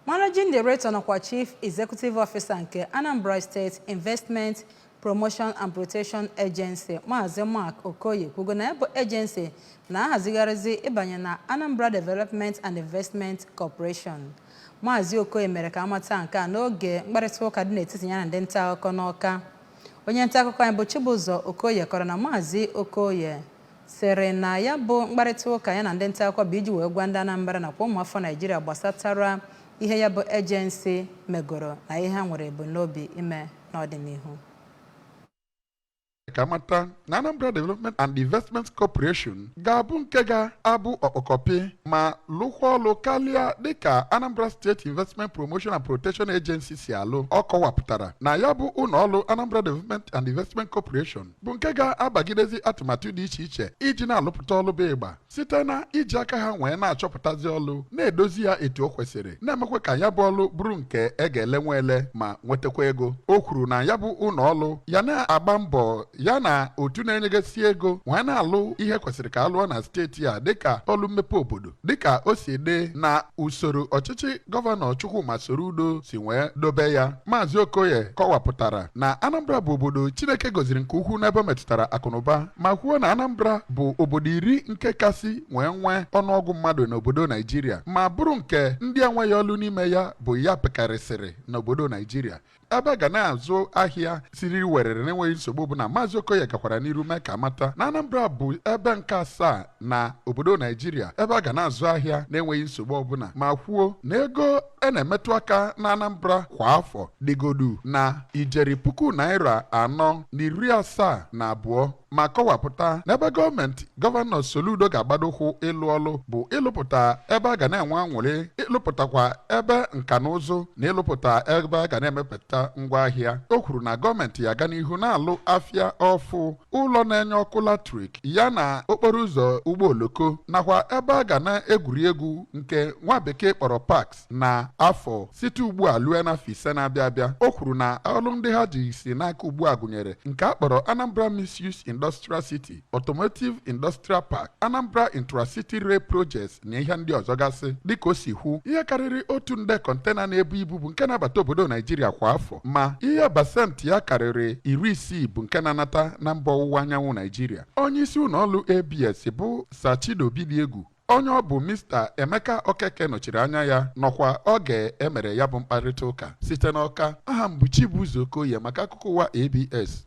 Managing Director nakwa Chief Executive Officer nke Anambra State Investment Promotion and Protection Agency, Maazị Mark Okoye, kwugo na ya bụ agency na-ahazigharịzi ịbanye na Anambra Development and Investment Corporation. Maazị Okoye mere ka amata nke a n'oge mkparịta ụka dị n'etiti ya na ndị nta akụkọ n'Ọka. Onye nta akụkọ anyị bụ Chibụzọ Okoye kọrọ na Maazị Okoye sịrị na ya bụ mkparịta ụka ya na ndị nta akụkọ bụ iji wee gwa ndị Anambra nakwa ụmụafọ Naijiria gbasatara ihe ya bụ agency megoro na ihe ha nwere ebumnobi ime n'ọdịnihu. Ka mata na Anambra Development and Investment Corporation ga-abụ nke ga-abụ ọkpọkọpị ma lụkwa ọlụ karịa dịka Anambra State Investment Promotion and Protection Agency si alụ. Ọ kọwapụtara na ya bụ ụlọ ọrụ Anambra Development and Investment Corporation bụ nke ga-abagidezi atụmatụ dị iche iche iji na-alụpụta ọlụ bụ ịgba site na iji aka ha wee na-achọpụtazi ọlụ, na-edozi ya etu o kwesịrị, na-emekwa ka ya bụ ọlụ bụrụ nke e ga-elenwe ele ma nwetakwa ego. O kwuru na ya bụ ụlọ ọlụ ya na-agba mbọ ya na otu na-enyegasị ego wee na-alụ ihe kwesịrị ka alụọ na steeti a, dịka ọlụ mmepe obodo, dịka o si dị na usoro ọchịchị Gọvanọ Chukwuma Soludo si wee dobe ya. Maazị Okoye kọwapụtara na Anambra bụ obodo Chineke gọziri nke ukwuu n'ebe o metụtara akụnụba, ma kwuo na Anambra bụ obodo 10 nke kasị wee nwee ọnụọgụ mmadụ n'obodo Naijiria, ma bụrụ nke ndị enweghị ọlụ n'ime ya bụ ya pekarịsịrị n'obodo Naijiria, ebe ga na-azụ ahịa siriri werere na-enweghị nsogbu. Bụ na Maazị Okoye gakwara n'iru mee ka amata na Anambra bụ ebe nke asaa na obodo Naijiria ebe a ga na-azụ ahịa na-enweghị nsogbu ọbụla, ma kwuo na ego e na-emetụ aka na Anambra kwa afọ dịgodu na ijeri ₦472, ma kọwapụta n'ebe gọọmenti Gọvanọ Soludo ga-agbado ụkwụ ịlụ ọlụ bụ ịlụpụta ebe a ga na-enwe anwụrị, ịlụpụtakwa ebe nka na ụzụ, na ịlụpụta ebe a ga na-emepụta ngwaahịa. O kwuru na gọọmenti ya aga n'ihu na-alụ afịa ọfụ, ụlọ na-enye ọkụ latrik, ya na okporo ụzọ ụgbọ oloko, nakwa ebe a ga na-egwuri egwu nke nwa bekee kpọrọ parks na afọ site ugbu a lue n'afọ 5 na-abịa abịa. O kwuru na ọrụ ndị ha ji si n'aka ugbu a gụnyere nke a kpọrọ Anambra Mixed-Use Industrial City, Automotive Industrial Park, Anambra Intracity Rail Projects na ihe ndị ọzọ gasị. Dịka o si kwu, ihe karịrị 1 nde kọntena na-ebu ibu bụ nke na-abata obodo Naijiria kwa afọ, ma ihe pasentị ya karịrị 60 bụ nke na-anata na mba ọwụwa anyanwụ Naijiria. Onye isi ụlọ ọrụ ABS bụ Sachidobi dị egwu, onye ọ bụ Mr. Emeka Okeke nọchiri anya ya, nọkwa oge emere ya bụ mkparịta ụka. Site n'Ọka, aha m bụ Chibuzo Okoye maka akụkọ ụwa ABS.